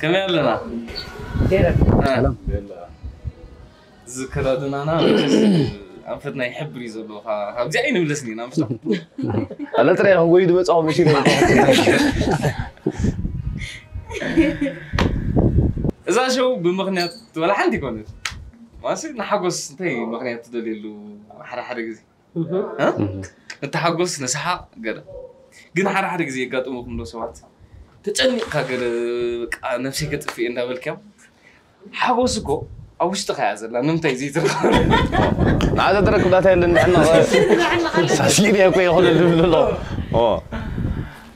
ከመይ ኣለና? ደረብ እ፣ ሰላም። እዚ ከዳድናና መቸስ ኣንፈትና ይሕብር እዩ ዘሎ። ካ-፣ ካብዚኣ ኣይንምለስን ኢና፣ ምስታ ኣለ ጥራይ ወይ ድመጻኹ መሲሉ። እዛ ሸው ብምኽንያት ወላ ሓንቲ ይኮነት። ማሲ ንሓጎስ እንታይ ምኽንያት ትደልየሉ ሓደ ሓደ ግዜ? እ? ንተሓጎስ ንስሓቕ ገለ። ግን ሓደ ሓደ ግዜ የጋጥሙኹም ዶ ሰባት? ተጨኒቕካ ገለ በቃ ነብሰይ ከጥፍእ እንዳበልካዮም። ሓጎስ እኮ ኣብ ውሽጥኻ እያ ዘላ፣ ንምንታይ ዘይትረኽበሉ? ንዓዘ ተረክብ ዳታ የለን፣ ንሕና ሳሲሪ እኮ ይኾነ ልብል ኣሎ። ኦ።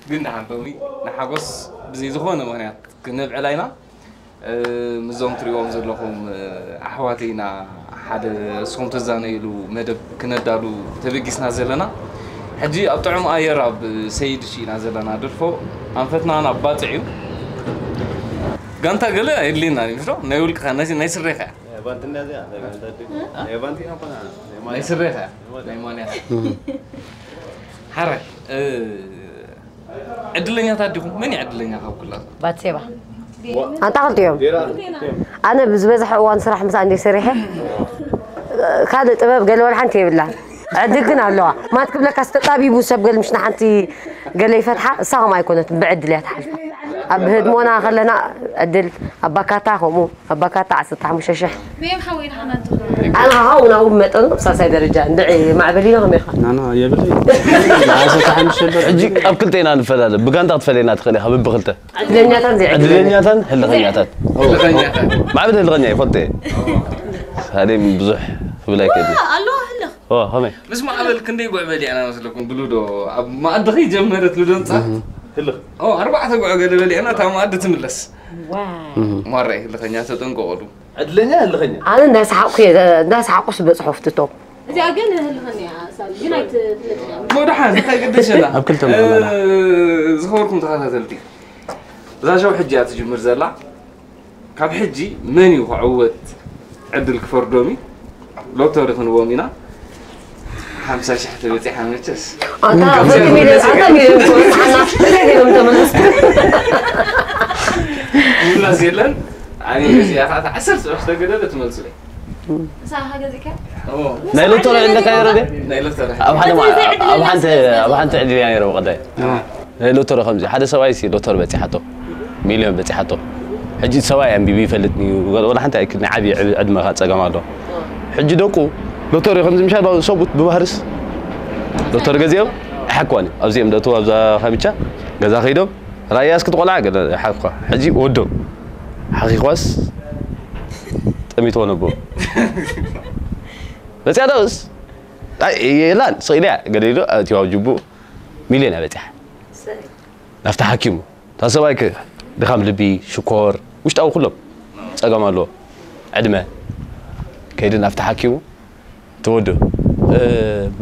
ግን ደሓን ሎሚ ንሓጎስ ብዘይ ዝኾነ ምኽንያት ክነብዕላ ኢና። እ፣ ምስዞም ትሪእዎም ዘለኹም፣ እ፣ ኣሕዋተይና ሓደ ንስኹም ትዛነይሉ መደብ ክነዳሉ ተበጊስና ዘለና። ሕጂ ኣብ ጥዑም ኣየር ኣብ ሰይድ ሺ ኢና ዘለና። ደርፎ ኣንፈትና ናብ ባጽዕ እዩ። ጋንታ ገለ የድልየና እዩ፣ ምስሎ ናይ ውልቅኻ፣ ናይ፣ ናይ ስሬኻ እያ። ባንትና እዚኣ ናይ ባንታ ድዩ? ናይ ባንቲና ኮና ናይ ናይ ማልያ። ስሬኻ እያ። ናይ ማንያ። ሓራይ፣ እ፣ ዕድለኛታት ዲኹም? መን እዩ ዕድለኛ ካብ ኩላትኩም? ባትሴባ ኣንታ ክልቲኦም ዴራ ኣነ ብዝበዝሐ እዋን ስራሕ ምስ ኣንዴ ሰሪሐ ካልእ ጥበብ ገለ ወላ ሓንቲ የብላን። ዕድል ግን ኣለዋ። ማት ክብለካ ዝተጣቢቡ ሰብ ገል ምሽ ንሓንቲ ገለ ይፈትሓ፣ እሳ ከምኡ ኣይኮነትን፣ ብዕድል እያ ትሓልፋ። ኣብ ህድሞና ከለና ዕድል፣ ኣብ ባካታ ከምኡ፣ ኣብ ባካታ ዓሰርተ ሓሙሽተ ሽሕ። መየም ሓወይ ንሓና እንተኾ ኣነ ሃው ናው መጠኑ ኣብ ሳልሳይ ደረጃ እንድዒ ማዕበል ኢና ከመይ ኢኻ? ናና የብለይ ዓሰርተ ሓሙሽተ በር ሕጂ ኣብ ክልተ ኢና ንፈላለ። ብጋንታ ክትፈለየና ትኽእል ኢኻ፣ ብብኽልተ። ዕድለኛታን ዘይዕድለኛ ዕድለኛታን ህልኸኛታን። ህልኸኛታት። ማዕበል ህልኸኛ ይፈልጥ እየ። ሳሌም ብዙሕ ክብል ኣይክእል። ኣለዋ ህልኽ ኦ፣ ከመይ? ምስ ማዕበል ክንደይ ጉዕ በሊዕና መስለኩም? ብሉዶ ኣብ መኣዲ ከይጀመረት ሉዶ ንጻ ህልኽ ኦ፣ ኣርባዕተ ጉዕ ገለ በሊዕና እታ መኣዲ ትምለስ። ማራይ ህልኸኛ ተጠንቀቐሉ። ዕድለኛ ህልኸኛ ኣነ እንዳሰሓቕኩ እየ፣ እንዳሰሓቕኩ ዝበፅሖ ፍትቶም። እዚኣ ግን ህልኸኛ እያ ሳል ግን ኣይትፍለጥ እያ። መድሓን እንታይ ግደሸና? ኣብ ክልተ እ፣ ምዕመላ። ዝኸበርኩም ተኸታተልቲ፣ እዛ ሸው ሕጂ እያ ትጅምር ዘላ። ካብ ሕጂ መን እዩ ክዕወት ዕድል ክፈርዶም እዩ። ሎተሪ ክንዎም ኢና። ሓምሳ ሽሕ ተበፂሓ መቸስ ኣታ ፍርቂ ሚልዮን ኣታ ሚልዮን ትወስሓና እንታይ ገይሮም ተመለስኩ። ምምላስ የለን። ኣነ እዚኣ ከዓ ዓሰርተ ሽሕ ተገደለ ትመልሱለይ። ንስኻ ገዚእካ ኦ፣ ናይ ሎተሪ ዕድለካ ይረደ? ናይ ሎተሪ ኣብ ሓደ ማ-፣ ኣብ ሓንቲ፣ ኣብ ሓንቲ ዕድል እያ ነይረ ብቐዳይ። ናይ ሎተሪ ከምዚ ሓደ ሰብኣይ ሲ ሎተሪ በፂሓቶ፣ ሚልዮን በፂሓቶ። ሕጂ ሰብኣይ ኣንቢቡ ይፈልጥ እዩ፣ ወላ ሓንቲ ኣይክል ናይ ዓብዪ ዕብ-፣ ዕድመ ኸ ፀገም ኣሎ። ሕጂ ደቁ ሎተሪ ከምዚ ምሻል ሰብኡት ብባህርስ ሎተሪ ገዚኦም ኣይሓኳን እዮም። ኣብዚኦም ደእትዎ ኣብዛ ካምቻ ገዛ ከይዶም ራእያ እስኪ ትቆልዓ ገለ ሓኳ። ሕጂ ወዶም ሓኺኳስ ጠሚትዎ ነቦ። በፂያ ዳውስ ኣይ የላን ስቕ ኢላ እያ ገለ ኢሉ ኣእትዋ ጅቡ ሚልዮን እያ በፂሓ። ናብቲ ሓኪሙ እታ ሰብኣይ ከ ድኻም ልቢ ሽኮር ውሽጣዊ ኩሎም ፀገም ኣለዎ። ዕድመ ከይዲ ናብቲ ሓኪሙ ተወዱ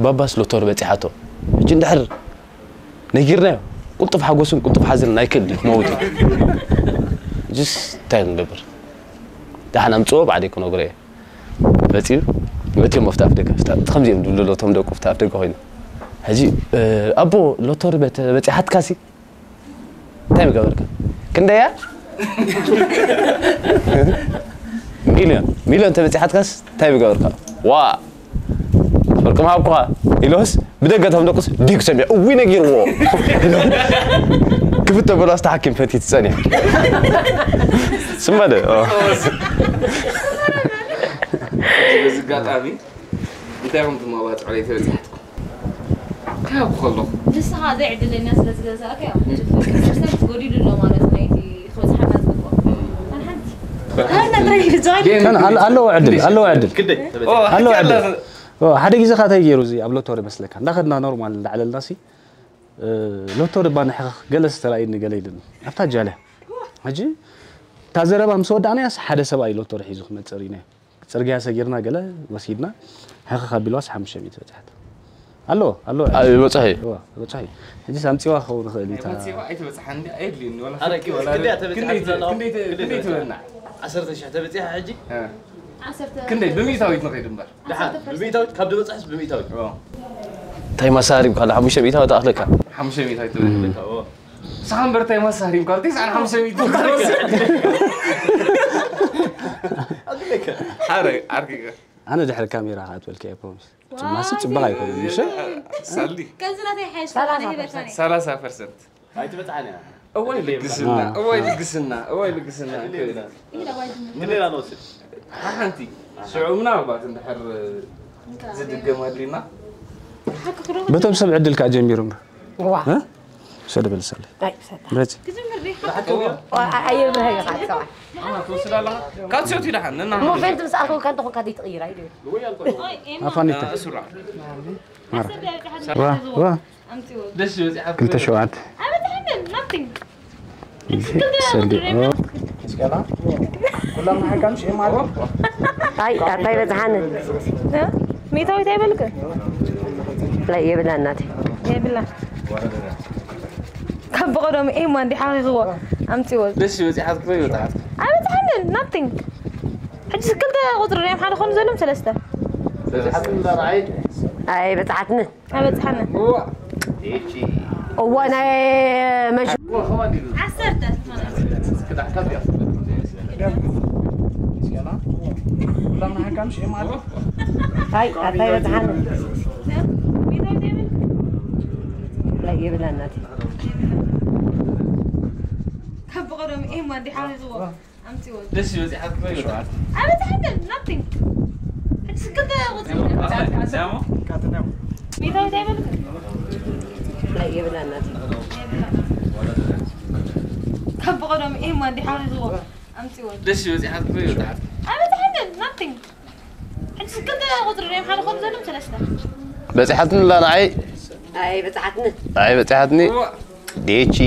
ባባስ ሎተሪ በፂሓቶ። ሕጂ እንድሕር ነጊርናዮ ቁልጡፍ ሓጎስን ቁልጡፍ ሓዘንን ኣይክእል ድዩ ክመውት እዩ። ሕጂስ እንታይ ክንገብር? ደሓን ኣምፅኦ ባዕደይ ክነግሮ እየ። መፂኡ መትዮም ኣብቲ ኣፍ ደገ ኣብቲ ከምዚኦም ድብሉ ሎ እቶም ደቁ ኣብቲ ኣፍ ደገ ኮይኑ ሕጂ ኣቦ ሎተሪ በተ በፂሓትካሲ እንታይ ምገበርካ? ክንደያ? ሚልዮን ሚልዮን ተበፂሓትካስ እንታይ ምገበርካ? ዋ ወርቂ ምሃብኩኻ ኢሎስ ብደገ እቶም ደቁስ ዲግ ሰሚዑ እዊ ነጊርዎ ክፍተ በሉ ኣስተ ሓኪም ፈቲት ፀኒሑ ስመደ በዚ ኣጋጣሚ እንታይ ኢኹም ትመባፅዑ ለይተበፂሓትኩም? እንታይ ኣብኩ ከለኹ ንስኻ ዘይዕድለኛ ስለ ዝገዛእካ ያው ሕጂ ፍቅር ፐርሰንት ጎዲሉ ኣሎ ማለት ናይቲ ክበፅሓና ዝግብኦ ሓንቲ ከን ኣለ- ኣለዎ ዕድል ኣለዎ ዕድል ክንደይ ኣለዎ ዕድል ኦ፣ ሓደ ግዜ ካ እንታይ ገይሩ እዚ ኣብ ሎቶሪ መስለካ እንዳኸድና ኖርማል እንዳዕለልና ሲ እ፣ ሎቶሪ ባንሕኽ ገለ ዝተራእየኒ ገለ ኢሉኒ ኣብታ ጃልያ ሕጂ እታ ዘረባ ምስ ወዳእናያስ ሓደ ሰብኣይ ሎቶሪ ሒዙ ክመፅእ ርኢናዮ ፅርግያ ሰጊርና ገለ ወሲድና ሕኽኽ ኣቢልዋስ ሓሙሽተ ሚእቲ በፅሐት ኣሎ ኣሎ ይበፅሕ እዩ እዋ፣ በፅሒ ሕጂ ኣምፂዋ ክኸውን ይኽእል እዩ እታ መፅዋ ኣይትበፅሓን እንዲ ኣየድልየኒ ወላ ኣረ፣ ሓቂ ወላ ክንደይ ርእ- ተበፂሓ ክንደይ ትብላ ኣለኹ? ክንደይ ተ- ክንደይ ክንደይ ተበፂሓ? ትበልና ዓሰርተ ሽሕ ተበፂሓ ሕጂ ክንደይ ብሚእታዊት ንኸይድ እምበር ደሓን ብሚእታዊት ካብ ዝበፅሐስ ብሚእታዊት እንታይ ማሳሪብ ካለ ሓሙሽተ ሚእታዊ ተኣኽለካ ሓሙሽተ ሚእታዊት ትበል እዎ። ንስኻ እምበር እንታይ ማሳሪም ካብ ትስዓን ሓሙሽተ ሚእቲ ክትወስድ። ሓረ ዓርኪ። ኣነ ድሕሪ ካሜራ ክትበልካ እየ ፕሮሚስ። ማስ ጽቡቕ ኣይኮነን፣ እሺ? ሳሊ። ከምዚ ናተይ ሓይሽ ሰላሳ ናይ በርሳኒ። ሰላሳ ፐርሰንት። ኣይትበጽሓን እያ። እዋይ ልግስና፣ እዋይ ልግስና፣ እዋይ ልግስና። ንሌላ ንወስድ። ሓንቲ ሽዑ ምናልባት እንድሕር ዝድገም ኣድሊና። በቶም ሰብ ዕድል ከኣ ጀሚሩ እምበር። ዋ። እ? ሰደ በል ሰለ። ኣይ፣ ሰለ። ምረጽ። ክትምሪ። ዋ፣ ኣየር ብርሃን ይኻል፣ ሰብኣይ። ኣና ትወስድ ኣለኻ? ካብ ሰውቲ ደሓን፣ ነና። እሞ ፌንት ምስ ኣልኮል ካንተ ኾንካ ደይ ትቕይር፣ ኣይደል? ኣፋኒታ። ሱራ። ማራ። ዋ፣ ዋ። ደስ ይበል፣ ክልተ ሸውዓተ። ኣበትሕንን፣ ናቲንግ። ሰልዲ። ኦ። እስከላ? ኩሎም ንሓካም ሽኤ ማለት? ኣይ፣ ኣታ ይበዝሓኒ። እ? ሚእታዊት ኣይበልክ? ላይ የብላ እናቴ። የብላ። ካብ ብቐደሙ ኤማ እንዲ ሓኺኽዎ ኣምጺዎ። ደስ ይበል፣ ይሓትኩ ይወጣ። ኣይበዝሓንን፣ ናቲንግ። ሕጂ ክልተ ቁጽሪ እዮም ሓደ ኮኑ ዘለዎም ሰለስተ። በዝሓትን ዳርዓይ። ኣይበዝሓትንን። ኣይበዝሓንን። እዋ። እቺ። እዋ፣ ናይ መሽ- ዓሰርተ። ክዳዕካ ቢያ። ኩሎም ንሓካም ሽኤ ማለት? ኣይ፣ ኣታ ይበዝሓንን። ናይ የብላ እናቴ። ካብ ብቐደሙ ኤማ እንዲ ሓኺኽዎ ኣምጺዎ። ደስ ይበል፣ ይሓትኩ ይወጣ። ኣበትሕንን፣ ናቲንግ። ሕጂ ክልተ ቁጽሪ። ሚእታዊት ኣይበልክን? ናይ የብላ እናቴ። ካብ ብቐደሙ ኤማ እንዲ ሓኺኽዎ ኣምጺዎ። ደስ ይበል፣ ይሓትኩ ይወጣ። ኣበትሕንን፣ ናቲንግ። ሕጂ ክልተ ቁጽሪ እዮም ሓደ ኮኑ ዘለዎም ሰለስተ። በጺሓትኒ ኣላ ንዓይ? ኣይ በጺሓትኒ። ኣይ በጺሓትኒ። እዋ። ዴቺ።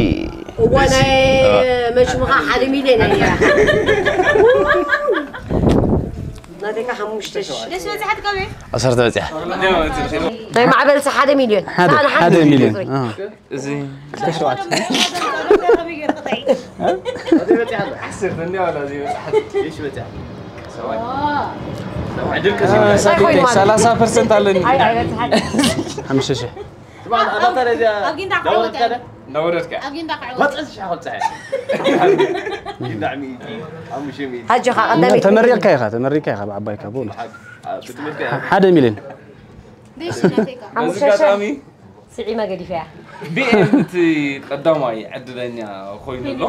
እዋ፣ ናይ መሽሙኻ ሓደ ሚልዮን እያ። ናተይካ ሓሙሽተ ሽሕ። ደስ በጺሓት ከመይ? ዓሰርተ በጺሓ። ናይ ማዕበልሲ ሓደ ሚልዮን። ሓደ፣ ሳኣን ሓደ ሓደ ሚልዮን። ሚልዮን። ኣዎ። እዚ ክልተ ሸውዓተ። ዓሰርተ እንዲያ ወላ ዘይበጽሓት። እሺ፣ በጽሓ። ሰብኣይ። ሰብኣይ ድርቀ ሲበል። ሰላሳ ፐርሰንት ኣለኒ። ኣይ፣ ኣይ፣ በጽሓት። ሓሙሽተ ሽሕ። ስማ፣ ኣታ ታዲያ እዚኣ ኣብ ጊንዳዕ ዳወረድካ ዳ? እንዳወረድካ። ኣብ ጊንዳዕ ክዕወት። መጠን ሽሕ ክብጻሕ እያ። ጊንዳዕ ሚእቲ፣ ሓሙሽተ ሚእቲ። ኣጆኻ፣ ቀዳመይቲ። ተመሪቕካ ኢኻ፣ ተመሪቕካ ኢኻ ብዓባይካ፣ ብእውነት። ሓ-፣ አ፣ ብትምህርቲ እያ። ሓደ ሚልዮን። ደሽ ናተይካ። በዚ ሓሙሽተ ሽሕ። ኣጋጣሚ ስዒመ ገዲፈያ። ቢኤም እቲ ቀዳማይ ዕድለኛ ኮይኑ ኣሎ።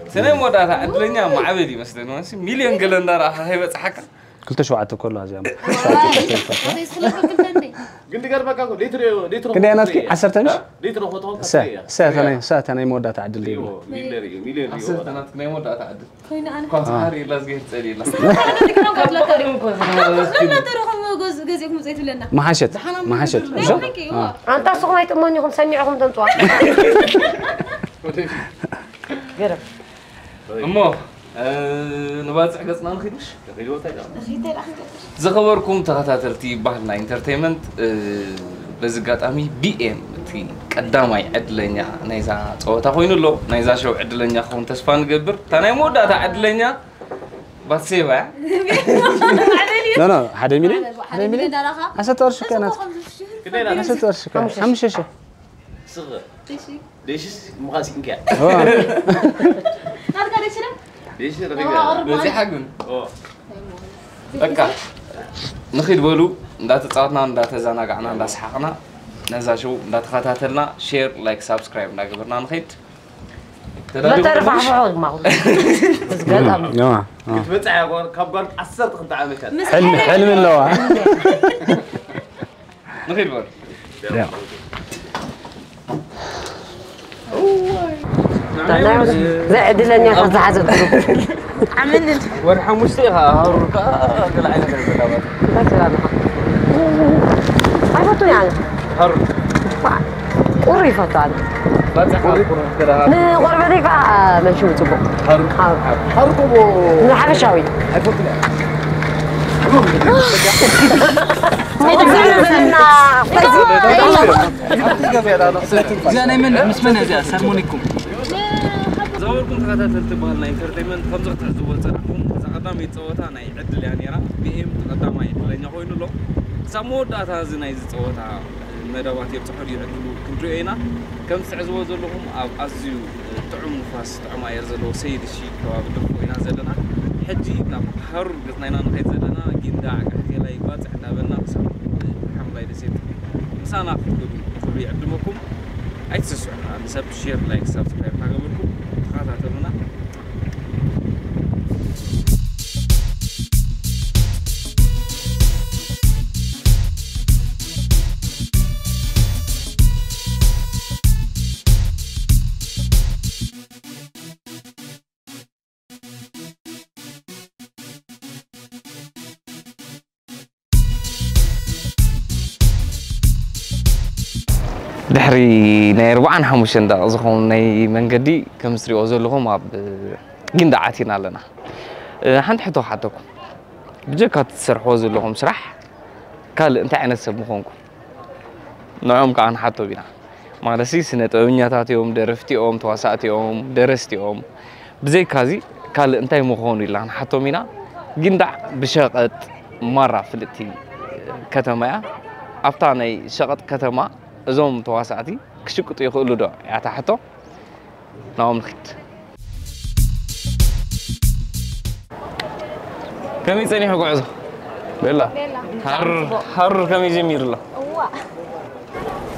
እቲ ናይ መወዳእታ ዕድለኛ ማዕበል ይመስለኒ፣ ማለት ሚልዮን ገለ እንዳረኣኻ ከይበጽሓካ። ክልተ ሸውዓተ ከሎ እዚኣ። ናተይ ዝኽለፈ ክልተ እንዴ? ግን ዝገርመካ እኮ ሊትሮ፣ ሊትሮ ክንደይ ናትኪ? ሊትሮ። ዓሰርተ ምሽ? ሊትሮ ኾቶ እሰ፣ እሰ፣ እታ ናይ፣ እሰ፣ እታ ናይ መወዳእታ ዕድል እዩ። ሚልዮን እዩ፣ ሚልዮን እዩ። ዓሰርተ ናትኪ ናይ መወዳእታ ዕድል። ኮይኑ ኣነ እኳ ዝሓር የላ ዝገይር ጸል የላ። ገዚእኩም ዘይትብለና። መሓሸት፣ መሓሸት። እዞ? ኣንታ ንስኹም ኣይጥመን ኢኹም ሰሚዕኹም ተምጽዋ። ገረብ። እሞ፣ እ፣ ንባጽዕ ገጽና ንኺድ ምሽ? ንኺድ እንታይ ደኣ? ንኺድ እንታይ ደኣ ክንገብር? ዝኸበርኩም ተኸታተልቲ ባህልና ኢንተርቴይመንት፣ እ፣ በዚ ኣጋጣሚ ቢኤም እቲ ቀዳማይ ዕድለኛ ናይዛ ጸወታ ኮይኑ ኣሎ። ናይዛ ሸው ዕድለኛ ክኸውን ተስፋ ንገብር። እታ ናይ መወዳእታ ዕድለኛ ባትሴባ እያ። ኖ፣ ኖ፣ ሓደ ሚልዮን? ሓደ ሚልዮን? ዓሰርተ ቅርሺ እኮ ናት። ክንደይ ናት? ዓሰርተ ቅርሺ እኮ። ሓሙሽተ ሽሕ። ስቕ። እሺ። ደሽስ ምዃን ሲንክያ። ኦ። ናትካ ደሽ ዶ? ደሽ ረኺብያ። በዚሓ ግን። ኦ። በቃ። ንኺድ በሉ፣ እንዳተጻወትና፣ እንዳተዘናጋዕና፣ እንዳሰሓቕና፣ ነዛ ሾው እንዳተኸታተልና፣ ሼር፣ ላይክ፣ ሳብስክራይብ እንዳገበርና ንኺድ። ተዳለዉ መተርፋሕፍሑ ድማ። እዚ ገጣሚ። ኖ፣ ኖ። ክትበጽሕ እያ ጓል፣ ካብ ጓል ዓሰርተ ክልተ ዓመት እያ። ምስ ሕልሚ፣ ሕልሚ ኣለዋ። ንኺድ በሉ። ያ። ዘዕድለኛ ካብ ዝሓዘት ግሩፕ። ዓመንን። ወር ሓሙሽተ ኢኻ ሃሩር ከኣ ገለ ዓይነት ነገር ዘላባት። እንታይ ትብል ኣለኻ? ኣይፈቱን እየ ኣነ። ሃሩር። ቁሪ ይፈቱ ኣነ። ባጽዕ ሃሩር ገለ ሃሩር። ንቆርበተይ ከኣ መንሽዊ ጽቡቕ። ሃሩር። ሃሩር። ሃሩር እኮ ንሓበሻዊ። ኣይፈቱን እየ። እዚኣ ናይ መን፣ ምስ መን እያ እዚኣ? ሰርሞኒኩም። ዝኸበርኩም ተኸታተልቲ ባህልና ኢንተርቴይመንት፣ ከምዚ ክትዕዝብዎ ዝጸናሕኩም፣ እዛ ቀዳመይቲ ጸወታ ናይ ዕድል እያ ነይራ። ቢኤም ቀዳማይ ዕድለኛ ኮይኑ ኣሎ። ክሳብ መወዳእታ እዚ ናይዚ ጸወታ መደባት የብጽሖ ድዩ ዕድሉ ክንሪኦ ኢና። ከም ትዕዝብዎ ዘለኹም ኣብ ኣዝዩ ጥዑም ንፋስ፣ ጥዑም ኣየር ዘለዎ ሰይድ ሺ ከባቢ ድርቆ ኢና ዘለና። ሕጂ ናብ ሃሩር ገጽና ኢና ንኸይድ ዘለና። ጊንዳዕ፣ ጋሕቴላይ፣ ባጽዕ እናበልና ክሳብ ሓምላይ ደሴት ምሳና ክትከዱ ንኹሉ ይዕድመኩም። ኣይትስስዑና፣ ንሰብ ሼር፣ ላይክ፣ ሳብስክራይብ እናገበርኩም ተኸታተሉና። ድሕሪ ናይ ኣርባዓን ሓሙሽተን ደቂቕ ዝኸውን ናይ መንገዲ፣ ከም እትሪእዎ ዘለኹም ኣብ ጊንዳዕ ኣቲና ኣለና። እ፣ ሓንቲ ሕቶ ክሓተኩም። ብጀካ እቲ ትሰርሕዎ ዘለኹም ስራሕ ካልእ እንታይ ዓይነት ሰብ ምኾንኩም? ንዕኦም ከዓ ንሓቶም ኢና። ማለትሲ ስነ ጥበበኛታት እዮም፣ ደረፍቲ እዮም፣ ተዋሳእቲ እዮም፣ ደረስቲ እዮም። ብዘይካዚ ካልእ እንታይ ምኾኑ ኢልና ክንሓቶም ኢና። ጊንዳዕ ብሸቐጥ ማራ ፍልጥቲ ከተማ እያ። ኣብታ ናይ ሸቐጥ ከተማ እዞም ተዋሳእቲ ክሽቅጡ ይኽእሉ ዶ እያ እታ ሕቶ። ናብኦም ንኺድ። ከመይ ጸኒሑ ጉዕዞ? ቤላ። ቤላ። ሃሩር፣ ሃሩር ከመይ ጀሚሩ ኣሎ? እዋ።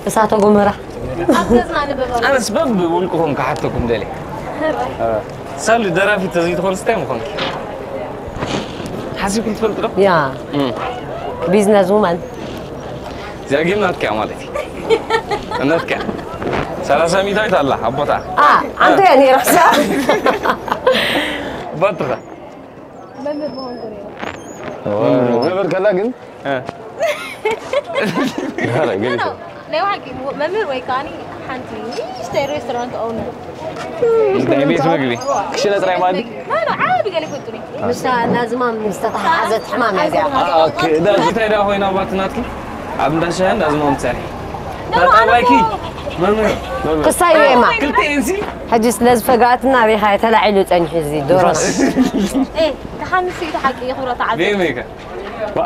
እሳተ ጎመራ። ኣብ ገጽና ንበበሉ። ኣነስ በብውልቅኹም ክሓተኩም ደልየ። ሳሊ ደራፊት ተዘይትኾንስ እንታይ ምኾንኪ? ሓሲብኩም ትፈልጡ ዶ? ያ። እም። ቢዝነስ ውማን። እዚኣ ጌም ናትኪ እያ ማለት እዩ። ናትኪ እያ። ሰላሳ ሚእታዊት ኣላ ኣብ ቦታ። ኣ፣ ኣንተ እያ ነይራ እሳ። ባትኻ። መምህር መሆን ገይሩ። መምህር ከላ ግን? እ። ኧረ፣ ግን ኖ፣ ኖ። ናይ ብሓቂ መምህር ወይ ከዓኒ ሓንቲ ንእሽተይ ሬስቶራንት ኦውነር። ናይ ቤት ምግቢ። ክሽነ ጥራይ ማለት? ኖ፣ ኖ፣ ዓቢ ገለ ይፈልጡኒ። ምስታ ናዝማም ዝተተሓሓዘት ሕማም እያ እዚኣ። አ፣ ኦኬ፣ ዳ-፣ እንታይ ደኣ ኮይና ባት ናትኪ? ኣብ እንዳ ሻሂ እንዳ ዝማም ትሰርሒ። ኖ፣ ኖ፣ ኣነ ታጣባይኪ? እኮ መምህር። ክሳይ ሬማ። ክልተ ኤንሲ? ሕጂ ስለ ዝፈጋኣትና ሪኻ ተላዒሉ ጸኒሑ እዚ ዶሮና። ንፋስ። ኤ፣ ተሓምሲ ተሓቂ ይኽብሮ ተዓዘብ። ደይ መይከ?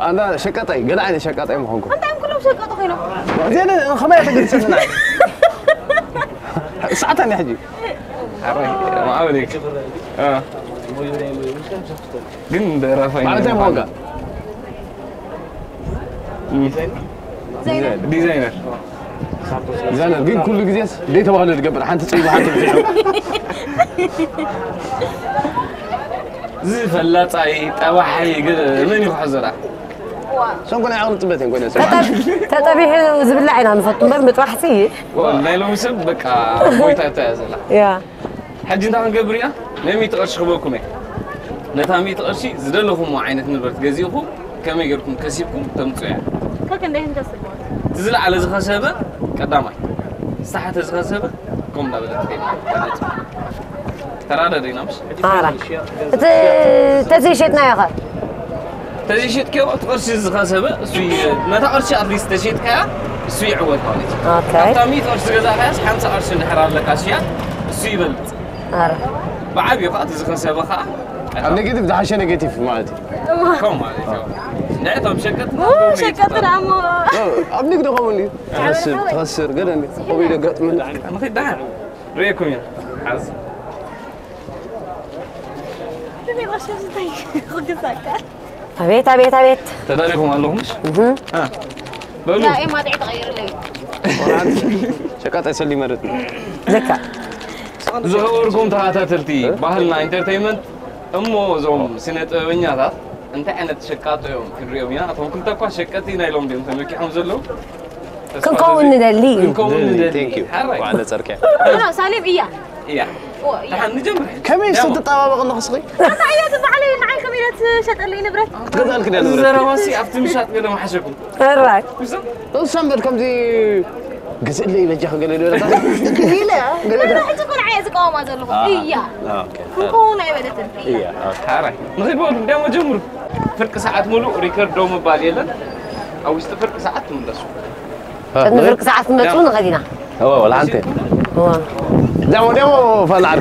ኣንዳ ሸቀጣይ፣ ገለ ዓይነት ሸቀጣይ ምኾንኩ። እንታይ እዮም ኩሎም ሸቀጡ ኮይኖም? እዚኣን ከመይ ተገልጽልና? ሰዓታን ሕጂ። ኣረ፣ ማዕበል ይክ። እ። ግን ደራፋይ ማለት ነው። ዋጋ? እም። ዲዛይነር። ዲዛይነር። ዲዛይነር ግን ኩሉ ግዜስ ደይ ተባህለ ዝገብር ሓንቲ ጽይባ ሓንቲ ብትሕት። እዚ ፈላጻይ፣ ጠባሓይ ግን መን እዩ ክሕዞ ደኣ? ሰንኮ ናይ ዓቕሊ ጽበት እየን ኮይነን ሰብ። ተጠብ-፣ ተጠቢሑ ዝብላዕ ኢና ንፈቱ እምበር ምጥባሕሲ። ወ-፣ ናይ ሎሚ ሰብ በቃ ጎይታ እታ እያ ዘላ። ያ። ሕጂ እንታይ ክንገብር ኢና? ናይ ሚእቲ ቅርሺ ክበኩም እየ። ነታ ሚእቲ ቅርሺ ዝደለኹምዎ ዓይነት ንብረት ገዚእኹም ከመይ ጌርኩም ከሲብኩም ተምጽኡ እያ። ከክንደይ ክንከስብ ማለት? እቲ ዝለዓለ ዝኸሰበ ቀዳማይ፣ ዝተሓተ ዝኸሰበ ከምኡ እንዳበለ ትኸይድ ማለት እዩ። ተራዳዲና ምሽ? ኣራ። እቲ ተዘይሸጥናዮ ኸ? ተዘይሸጥክዮ እቲ ቅርሺ ዝኸሰበ እሱ ይ-፣ ነታ ቅርሺ ኣትሊስት ተሸጥካያ እሱ ይዕወት ማለት እዩ። ኦኬ። ካብታ ሚእቲ ቅርሺ ዝገዛእካያስ ሓምሳ ቅርሺ እንድሕር ኣለካ ሽያጥ እሱ ይበልጽ። ኣረ። ብዓብዩ ከዓ እቲ ዝኸሰበ ከዓ ኣብ ኔጌቲቭ ዝሓሸ ኔጌቲቭ ማለት እዩ። ከም ማለት እዩ። ንዕቶም ሸቀጥና ኡ፣ ሸቀጥና እሞ። ኣብ ንግዲ ከምኡ እንድዩ። ትኸስር፣ ትኸስር፣ ገለ እንድዩ። ከምኡ ኢሉ የጋጥመኒ። ንኺድ ደሓን። ርእየኩም እየ። ሓዝ። ኣቤት፣ ኣቤት፣ ኣቤት። ተዳሊኹም ኣለኹም፣ እሺ? እህ። አ፣ በሉ። ያ፣ ኤማ፣ ጥዒ ተቐይርለይ። ሸቃጣይ ሰሊ መረጥ። ልካ። ዝኸበርኩም ተኸታተልቲ ባህልና ኢንተርቴይንመንት፣ እሞ እዞም ስነ ጥበበኛታት እንታይ ዓይነት ሸቃጦ እዮም ክንሪኦም ኢና። እቶም ክልተ እኳ ሸቀጥቲ ናይ ሎም ድዮም ተመኪሖም ዘለዉ? ክንከውን ንደሊ እዩ። ክንከውን ንደሊ። Thank you። ሓራይ። ዋዕለ ጸርኪያ። ኖ፣ ሳሌም እያ። እያ። ኦ፣ እያ። ደሓን ንጀምር። ከመይ እሱ ትጠባበቕ ኣለኹ ስኺ? ኣታ እያ ትበዓለይ፣ ንዓይ ከመይ ኢላ ትሸጠለይ ንብረት? ገዛልክ ድያ ንብረት? ዘረባሲ ኣብቲ ምሻጥ ገለ መሓሸኩም። ሕራይ። እሱ እምበር ከምዚ ግዝእለይ በጃኺ ገለ ዶ ኢላ? ኢለ። ገለ ዶ? ሕጂ እኮ ንዓይ እየ ዝቃወማ ዘለኹ። ኣሃ። እያ። ኦኬ። ክንከውን ኣይበለትን። እያ። እያ። ኦኬ። ሓራይ። ንኺድ በሉ፣ እንዲያውም ጀምሩ። ፍርቂ ሰዓት ሙሉእ ሪከርድ ደው ምባል የለን። ኣብ ውሽጢ ፍርቂ ሰዓት ትምለሱ። ቅድሚ ፍርቂ ሰዓት ክንመጽኡ ንኽእል ኢና። እወ፣ ወላ ሓንቲ። እወ። ደሞ፣ ደሞ ፈላዓል።